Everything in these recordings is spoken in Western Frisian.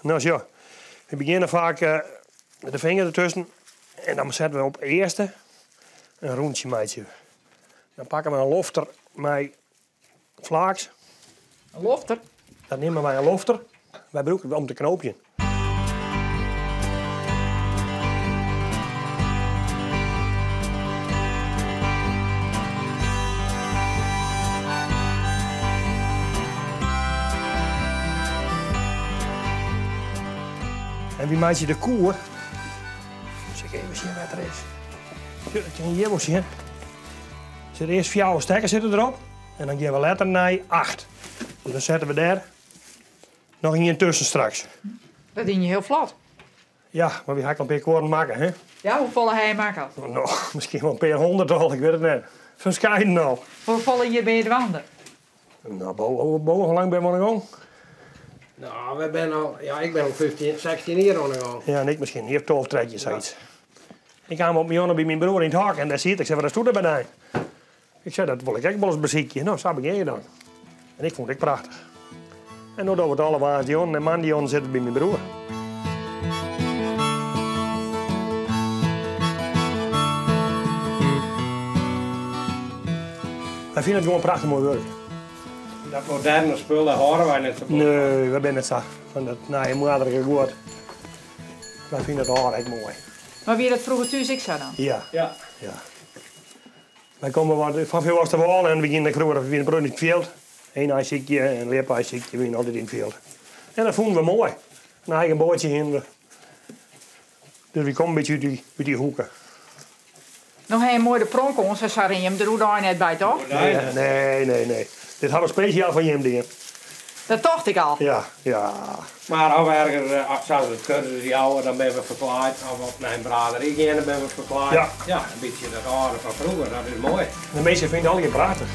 No sjoch, we begjinne faak mei de finger dertusken en dan sette we op earste in rûntsje meitsje. Dan pakke we in lofter mei flaaks. In lofter? Dat neame wy in lofter. Wy brûke it om te knoopjen. En wy meitsje de koer. Sil ik even sjen wêr't er is. Sjoch, dat kin je hjir wol sjen. Der sitte earst fjouwer stekken sitte derop en dan gean we letter nei acht. Dus dan sette we dêr noch ien tusken straks. Dat dien je hiel flot. Ja, mar wy ha ek al in pear kuorren makke, hè? Ja, hoefolle ha je makke al? No, miskien wol in pear hûndert al, ik wit it net. Ferskeiden al. Hoefolle jier binne je dwaande? No, Bo, Bo, hoe lang binne we oan de gong? No, we binne al, ja, ik bin al 15, 16 jier oan de gong. Ja, en ik miskien in jier of 12, 13, sayts. Ik kaam op in jûn by myn broer yn it hok en dêr siet ik. Ik sei, wat dochsto dêr by dy? Ik sei, dat wol ik ek wolris besykje. No, sa begjin je dan. En ik fûn it ek prachtich. En no dogge we it alle woansdeijûnen en moandeijûnen sitte we by myn broer. Wy fine it gewoan prachtich moai wurk. Dat moderne spul, dêr hâlde wy net sa bot fan. Nee, wy binne net sa fan dat nije moaderige guod. Wy fine it âlde ek moai. Mar wie dat froeger thús ek sa dan? Ja. Ja. Ja. Wy komme wat fan fia Oosterwâl en we giene froeger we wiene in protte yn it fjild. Ein sykje en ljipaai sykje, we wiene altyd yn it fjild. En dat fûnen we moai. In eigen boatsje hiene we. Dus wy komme in bytsje út dy hoeke. No ha je moai de pronk oan, sa rinne jim der oerdei net by, toch? Nee, nee, nee, nee. Dit ha we spesjaal foar jim dien. Dat tocht ik al. Ja, ja. Mar as we ergens, sa as it kursus jouwe, dan binne we ferklaaid. Of op nei in bradery gean, dan binne we ferklaaid. Ja. Ja, in bytsje dat âlde fan froeger, dat is moai. De minsken fine it allegear prachtich.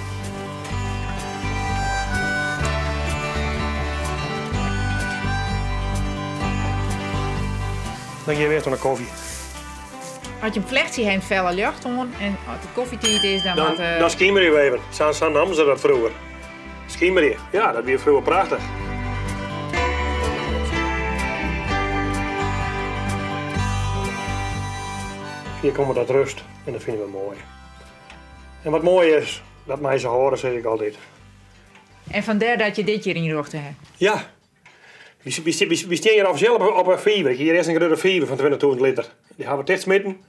Dan gean we earst oan de kofje. As je him flechtsje, ha je in felle ljocht oan en as it kofjetiid is, dan moat. Dan skimerje we even. Sa namen se dat froeger. Skimerje, ja, dat wie froeger prachtich. Hjir komme we ta rêst en dat fine we moai. En wat moai is, dat mei se hâlde, sis ik altyd. En fandêr dat je dit hjir ynrjochte ha? Ja. Wy stean hjir offisjeel op in fiver. Hjir is in grutte fiver fan 20.000 liter. Dy ha we tichtsmiten.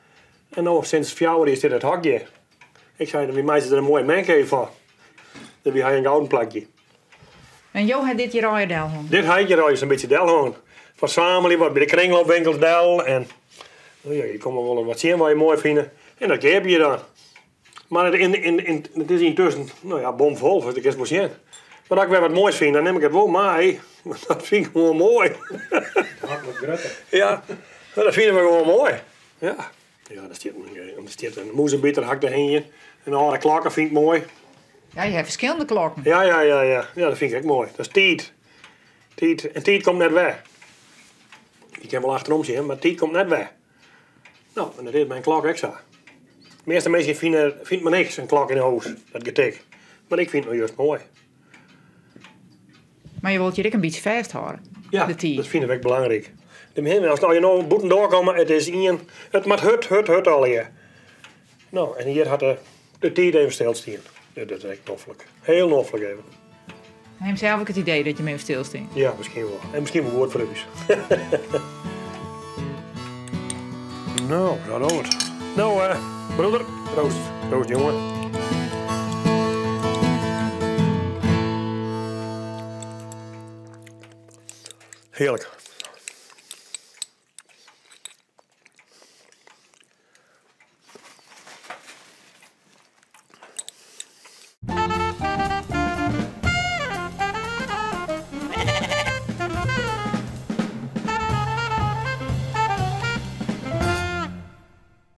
En no sinds fjouwer jier stiet it hok hjir. Ik sei, wy meitsje der in moaie mancave fan. Dus wy ha in gouden plakje. En jo ha dit hjir allegear delhongen? Dit ha ik hjir allegear sa'n bytsje delhongen. Fersammelje wat by de kringloopwinkels del. En no ja, je komme wol wat tsjin wat je moai fine. En dat keapje je dan. Mar it is yntusken, no ja, bomfol, dus ik kinst wol sjen. Mar as ik wer wat moais fyn, dan nim ik it wol mei. Want dat fyn ik gewoan moai. It hok wurdt grutter. Ja, dat fine we gewoan moai. Ja. Ja, der stiet in mûzebiter ha ik dêr hingjen. In âlde klokke fyn ik moai. Ja, je ha ferskillende klokken. Ja, ja, ja, ja. Ja, dat fyn ik ek moai. Dat is tiid. Tiid. En tiid komt net wer. Je kin wol achterom sjen, mar tiid komt net wer. No, en dat is mei in klok ek sa. De measte minsken fine fynt mar niks, in klok yn 'e hûs, dat getik. Mar ik fyn it no just moai. Mar je wollt hjir ek in bytsje fêsthâlde, Ja, de tiid. dat fine we ek belangryk. As je no bûtendoar komme, it is ien, it moat hurd, hurd, hurd allegear. No, en hjir hat de tiid even stilstien. Dat is ek noflik. Hiel noflik even. Ha jim sels ek it idee dat je even stilstean? Ja, miskien wol. En miskien wol goed foar ús. No, dat docht it. No, broeder, proost. Proost, jonge. Hearlik.